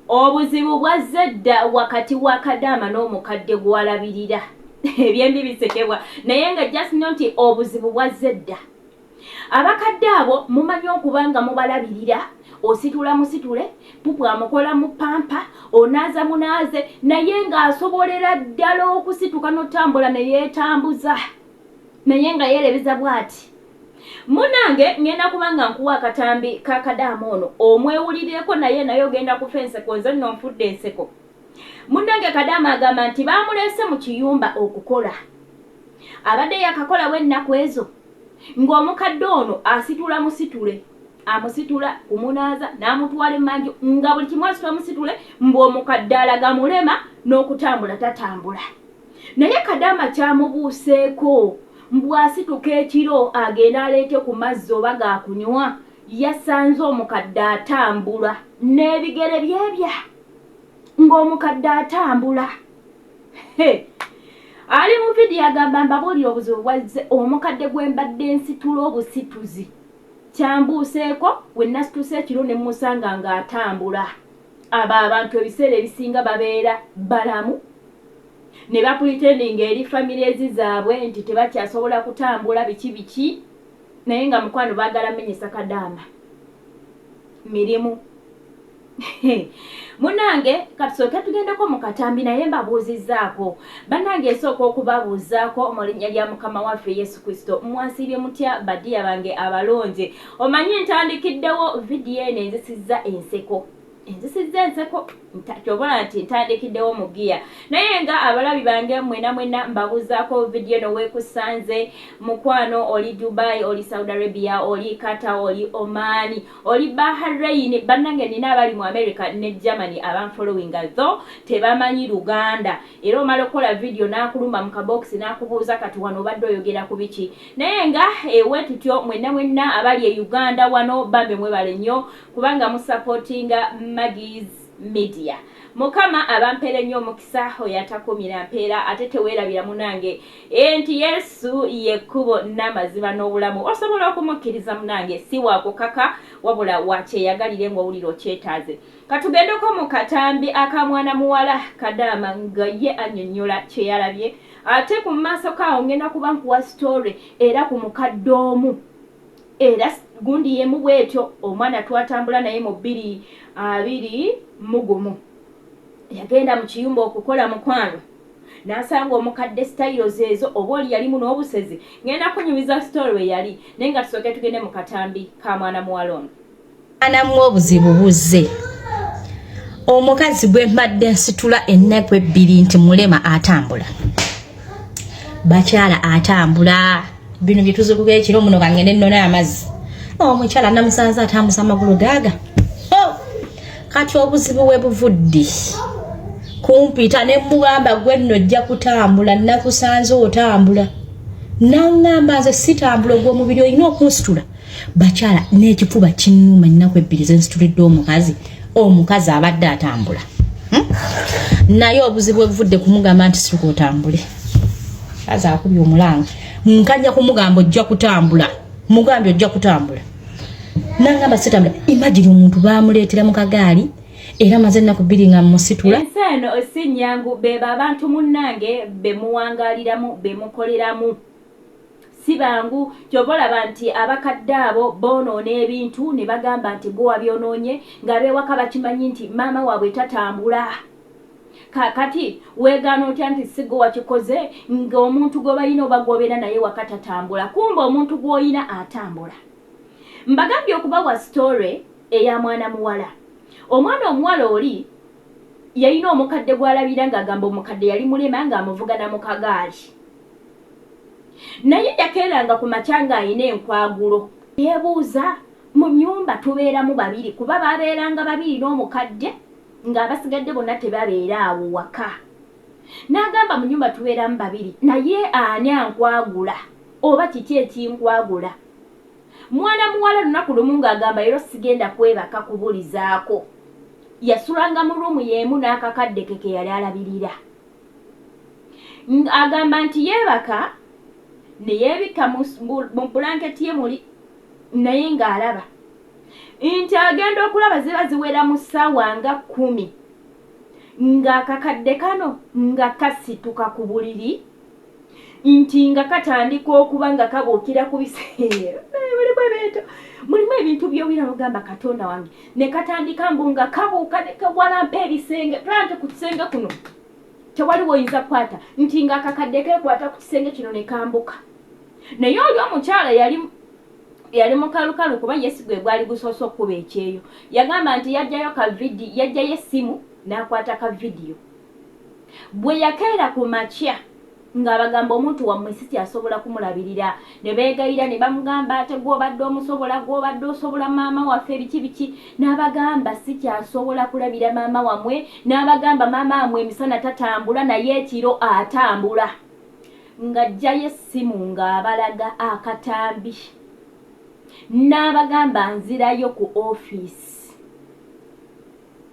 Obuzibu bwazze dda wakati wa Kadaama n'omukadde gw'alabirira. Ebyembi bisekebwa naye nga just know nti obuzibu bwazze dda. Abakadde abo mumanyi okuba nga mubalabirira, ositula musitule, pupu amukola mu pampa, onaaza munaaze, naye ng'asobolera ddala okusituka n'otambula ne yeetambuza naye nga yeerebeza bw'ati. Munange ngenda kuba nga nkuwa akatambi ka kadaama ono omwewulirireko naye naye ogenda kufa enseko nze nno nfudde enseko. Munange kadaama agamba nti baamuleese mu kiyumba okukola. Abadde yakakolawo ennaku ezo ng'omukadde ono asitula musitule amusitula kumunaaza n'amutwala emmanju nga buli kimu asitula musitule mbu omukadde alaga mulema n'okutambula tatambula. Naye kadaama kyamubuuseeko mbu asituka ekiro agende aleete ku mazzi oba gaakunywa yasanze omukadde atambula n'ebigere byebya ng'omukadde atambula. Ali mu vidiyo agamba mbabuulire obuzibu bwazze omukadde gwe mbadde nsitula obusituzi kyambuuseeko we nasituse ekiro ne mmusanga ng'atambula. Abo abantu ebiseera ebisinga babeera balamu ne bapretendinga eri families zaabwe nti tebakyasobola kutambula biki biki naye nga mukwano baagala menyesa kadaama mirimu. Munange katusooke tugendeko mu katambi naye mbabuuzizzaako bannange nsooka okubabuuzaako mu linnya lya mukama waffe Yesu Kristo mwasiibye mutya badiya bange abalungi omanyi ntandikiddewo vidiyo eno enzisizza enseko enzisizza enseko kyobola nti ntandikiddewo mu giya naye nga abalabi bange mwena mwena mbabuuzaako vidiyo eno weekusanze mukwano oli Dubai oli Saudi Arabia oli Qatar oli Oman oli Bahrain bannange nina abali mu America ne Germany abanfollowinga tho tebamanyi Luganda era omala okukola vidiyo n'akulumba mu kabokisi n'akubuuza kati wano obadde oyogera ku biki naye nga ewe tutyo mwenna mwenna abali e Uganda wano bambe mwebale nnyo kubanga musupportinga Maggie's Media. Mukama abampere nnyo omukisa oyo atakuumira mpeera ate teweerabira munange nti Yesu ye kkubo n'amazima n'obulamu osobola okumukkiriza munange si wakukaka wabula wakyeyagalire ng'owulira okyetaaze. Katugendeko mu katambi aka mwana muwala Kadaama nga ye annyonnyola kye yalabye ate ku maaso kaawo ngenda kuba nkuwa story era ku mukadde omu era gundi yemu bwetyo omwana twatambula naye mu 2021 yagenda mu kiyumba okukola mukwano n'asanga omukadde styles ezo oba oli yalimu n'obusezi ngenda kunyumiza story we yali naye nga tusooke tugende mu katambi ka mwana muwala ono. Anamu obuzibu buzze omukazi gwe mbadde nsitula ennaku ebbiri nti mulema atambula bakyala atambula bino bye tuzukuka ekiro muno kangende nnone amazzi omukyala namusanze atambuza amagulu gaaga kati obuzibu we buvudde kumpita ne mugamba gwe nno ojja kutambula nakusanze otambula naŋŋamba nze sitambula ogw'omubiri olina okunsitula bakyala n'ekifuba kinnuma ennaku ebbiri zensitulidde omukazi omukazi abadde atambula naye obuzibu obuvudde kumugamba nti situka otambule kazi akubye omulanga nkajja kumugamba ojja kutambula mugambye ojja kutambula nangamba sitambula imagine omuntu bamuleetera mu kagaali era maze ennaku bbiri nga musitula. Ensi eno si nnyangu bebo abantu munnange be muwangaaliramu be mukoleramu si bangu kyova olaba nti abakadde abo boonoona ebintu ne bagamba nti gwe wabyonoonye ng'ab'ewaka bakimanyi nti maama waabwe tatambula. Kaakati weegaana otya nti si gwe wakikoze ng'omuntu gwe balina oba gw'obeera naye waka tatambula kumbe omuntu gw'olina atambula. Mbagambye okubawa story eya mwana muwala. Omwana omuwala oli yalina omukadde gw'alabira ng'agamba omukadde yali mulema ng'amuvuga na mu kagaali. Naye yakeeranga ku makya ng'alina enkwagulo. Yeebuuza mu nnyumba tubeeramu babiri kuba baabeeranga babiri n'omukadde ng'abasigadde bonna tebabeera awo waka. N'agamba mu nnyumba tubeeramu babiri naye ani ankwagula oba kiki ekinkwagula? Mwana muwala lunaku lumu ng'agamba leero sigenda kwebaka kubulizaako. Yasulanga mu ruumu y'emu n'akakadde ke ke yali alabirira. Agamba nti yeebaka ne yeebikka mu bulanketi ye muli naye ng'alaba. Nti agenda okulaba ziba ziwera mu ssaawa nga 10 ng'akakadde kano nga kasituka ku buliri, nti nga katandika okuba nga kabuukira ku biseera. Mulimu ebintu by'owulira n'ogamba Katonda wange, ne katandika mbu nga kabuuka ne kawalampa ebisenge. Tulaba nti ku kisenge kuno tewaliwo oyinza kukwata, nti ng'akakadde keekwata ku kisenge kino ne kambuka. Naye oli omukyala yali mukalukalu kuba ye si gwe gwali gusoose okukuba ekyeyo. Yagamba nti yajjayo ka vidiyo, yajjayo essimu n'akwata ka vidiyo. Bwe yakeera ku makya ng'abagamba omuntu wammwe si kyasobola kumulabirira, ne beegayira ne bamugamba ate gw'obadde omusobola, gw'obadde osobola maama waffe biki biki, n'abagamba si kyasobola kulabira maama wammwe, n'abagamba maama wammwe emisana tatambula naye ekiro atambula. Ng'ajjayo essimu ng'abalaga akatambi, n'abagamba nzirayo ku ofiisi.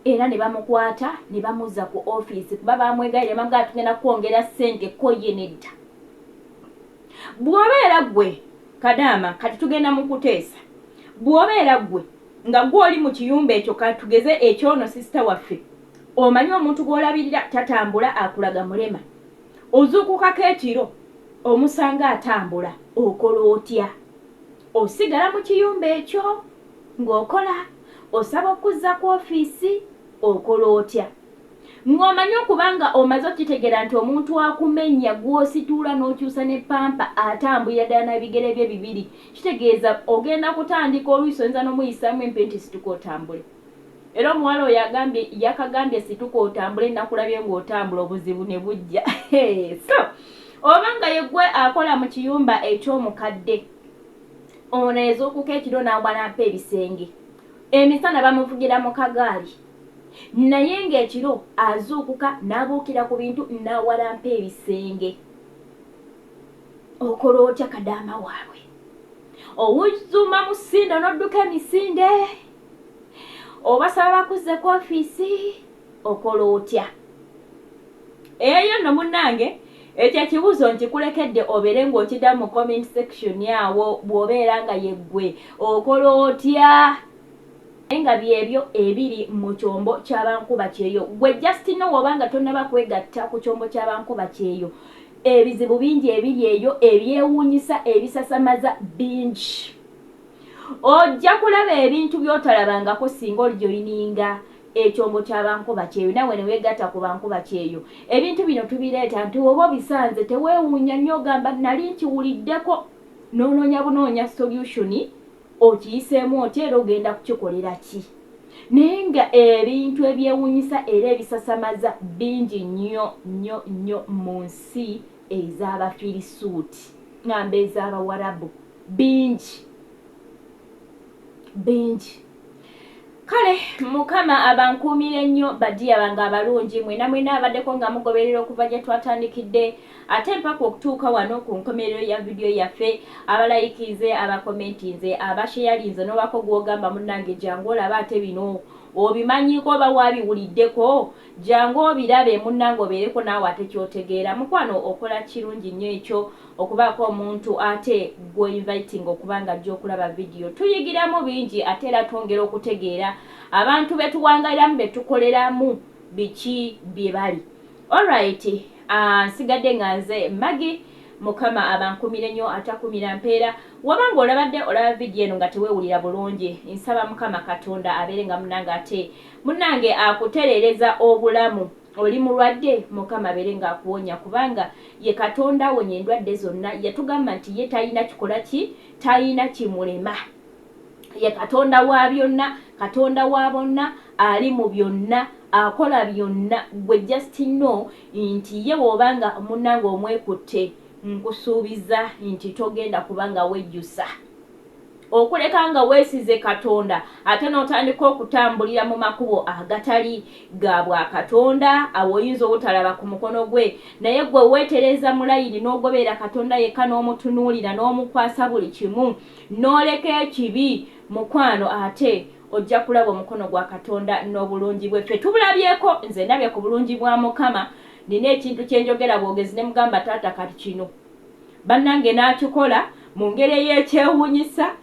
Era ne bamukwata ne bamuzza ku ofiisi kuba bamwegayirira ne bamugamba tugenda kwongera ssente ko ye nedda. Bw'obeera ggwe kadaama, kati tugenda mu kuteesa, bw'obeera ggwe nga ggwe oli mu kiyumba ekyo, katugeze ekyono sisita waffe, omanyi omuntu gw'olabirira tatambula akulaga mulema, ozuukukako ekiro omusanga atambula, okola otya? Osigala mu kiyumba ekyo ng'okola, osaba okuzza ku ofiisi, okola otya? Ng'omanyi okubanga omaze okitegeera nti omuntu akumenya gw'osituula n'okyusa ne pampa atambulira ddala n'ebigere bye bibiri, kitegeeza ogenda kutandika oluusi oyinza n'omuyisaamu empe nti situka otambule. Era omuwala oyo agambye, yakagambye situka otambule, nakulabye ng'otambula obuzibu ne bujja. So oba nga ye ggwe akola mu kiyumba eky'omukadde ono ezuukuka ekiro n'awalampa ebisenge, emisana bamuvugira mu kagaali, naye ng'ekiro azuukuka n'abuukira ku bintu n'awalampa ebisenge, okola otya kadaama waabwe? Owuzuma musindo n'odduka emisinde, obasaba bakuzze ku ofiisi, okola otya? Eyo nno munnange ekyo ekibuuzo nkikulekedde obeere ng'okiddamu mu comment section awo, bw'obeera nga yeggwe okola otya? Naye nga byebyo ebiri mu kyombo ky'abankuba kyeyo. Gwe just know oba nga tonnaba kwegatta ku kyombo ky'abankuba kyeyo, ebizibu bingi ebiri eyo, ebyewuunyisa, ebisasamaza bingi. Ojja kulaba ebintu by'otalabangako singa olijoyininga ekyombo ky'abankuba kyeyo, nawe ne weegatta ku bankuba kyeyo. Ebintu bino tubireeta nti oba obisanze teweewuunya nnyo, ogamba nali nkiwuliddeko, n'onoonya bunoonya solution okiyiseemu otya era ogenda kukikolera ki. Naye nga ebintu ebyewuunyisa era ebisasamaza bingi nnyo nnyo nnyo mu nsi ez'Abafirisuuti, ngamba ez'Abawarabu, bingi bingi. Kale Mukama abankuumire nnyo badiya bange abalungi, mwena mwena abaddeko nga mugoberera okuva gye twatandikidde ate mpaka okutuuka wano ku nkomerero ya vidiyo yaffe, abalayikinze, abakomentinze, abasheyalinze, n'obako gw'ogamba munnange jangu olabe ate bino obimanyiiko oba waabiwuliddeko, jangu obirabe munnange obeereko naawe ate ky'otegeera. Mukwano okola kirungi nnyo ekyo okubaako omuntu ate gw'oinviting okuba nga ajja okulaba vidiyo. Tuyigiramu bingi ate era twongera okutegeera abantu be tuwangaliramu, be tukoleramu, biki bye bali. Alright, nsigadde nga nze Maggie. Mukama abankumire nnyo atakumira mpeera. Wabanga olabadde olaba vidiyo eno nga teweewulira bulungi, nsaba Mukama Katonda abeere nga munnange ate munnange akutereereza obulamu. Oli mulwadde, Mukama abeere ng'akuwonya, kubanga ye Katonda awonya endwadde zonna. Yatugamba nti ye talina kikola ki, talina kimulema. Ye Katonda wa byonna, Katonda wa bonna, ali mu byonna, akola byonna. Gwe just know nti ye bw'obanga munnange omwekutte, nkusuubiza nti togenda kuba nga wejjusa. Okuleka nga weesize Katonda ate n'otandika okutambulira mu makubo agatali ga bwakatonda, awo oyinza obutalaba ku mukono gwe. Naye gwe weetereza mu layini n'ogoberera Katonda yekka n'omutunuulira n'omukwasa buli kimu n'oleka ekibi, mukwano ate ojja kulaba omukono gwa Katonda n'obulungi bwe. Ffe tubulabyeko, nze ndabye ku bulungi bwa Mukama. Nina ekintu kye njogera bwogezi ne mugamba taata kati kino bannange n'akikola mu ngeri ey'ekyewuunyisa.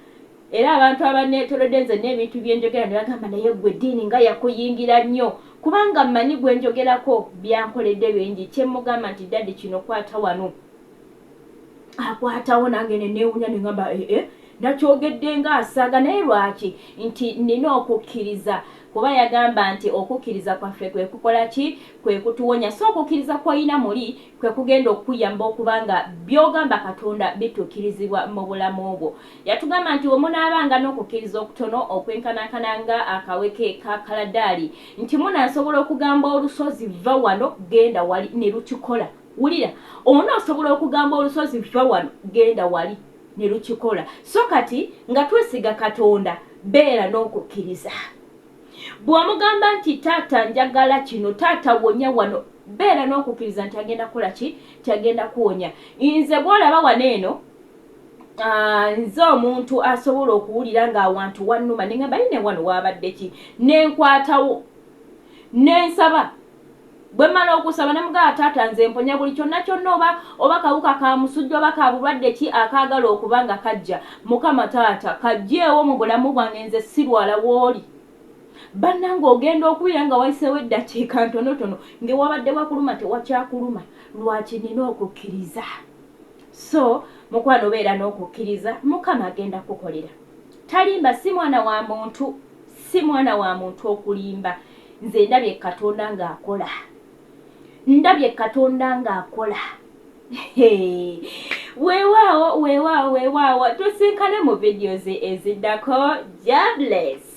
Era abantu abanneetolodde nze n'ebintu bye njogera ne bagamba, naye ggwe eddiini nga yakuyingira nnyo, kubanga mmanyi gwe njogerako byankoledde bingi. Kye mmugamba nti daddy kino kwata wano, akwatawo, nange ne neewunya ne ngamba ee eh, nakyogedde ng'asaaga. Naye lwaki? Nti nnina okukkiriza, kuba yagamba nti okukkiriza kwaffe kwe kukola ki? Kwe kutuwonya. So okukkiriza kw'olina muli kwe kugenda okukuyamba okuba nga by'ogamba Katonda bituukirizibwa mu bulamu bwo. Yatugamba nti bwe munaabanga n'okukkiriza okutono okwenkanankana nga akaweke ka kaladaali, nti munaasobola okugamba olusozi vva wano genda wali, ne lukikola. Wulira, onoosobola okugamba olusozi vva wano genda wali, ne lukikola. So kati nga twesiga Katonda, beera n'okukkiriza. Bw'omugamba nti taata njagala kino, taata wonya wano, beera n'okukkiriza nti agenda kukola ki? Nti agenda kuwonya. Nze gw'olaba wano eno, nze omuntu asobola okuwulira ng'awantu wannuma ne ngamba yine wano waabadde ki, ne nkwatawo ne nsaba. Bwe mmala okusaba ne mugamba taata nze mponya buli kyonna kyonna, oba kawuka ka musujja oba ka bulwadde ki akaagala okuba nga kajja, Mukama taata kajjeewo mu bulamu bwange, nze sirwala w'oli. Bannange ogenda okuwulira nga wayiseewo eddakiika ntonotono ng'ewabadde wakuluma tewakyakuluma. Lwaki? Nina okukkiriza. So mukwano, beera n'okukkiriza, Mukama agenda kukolera. Talimba, si mwana wa muntu, si mwana wa muntu okulimba. Nze ndabye Katonda ng'akola, ndabye Katonda ng'akola. Weewaawo, weewaawo, weewaawo. Tusinkane mu videos eziddako. Jah bless.